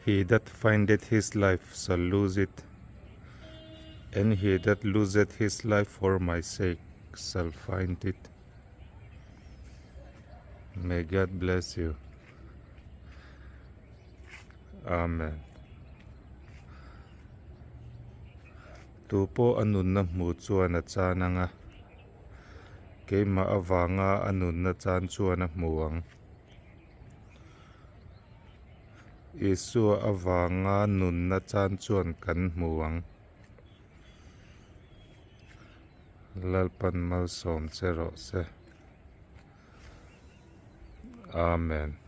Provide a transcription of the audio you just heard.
He that findeth his life shall lose it, and he that loseth his life for my sake shall find it. May God bless you. Amen. Tu pawh a nunna hmu chuan a chan ang a, keimah avanga a nunna chan chuan a hmu ang. Isua avanga nunna chan chuan kan hmu ang. Lalpan malsawm che rawh se. Amen.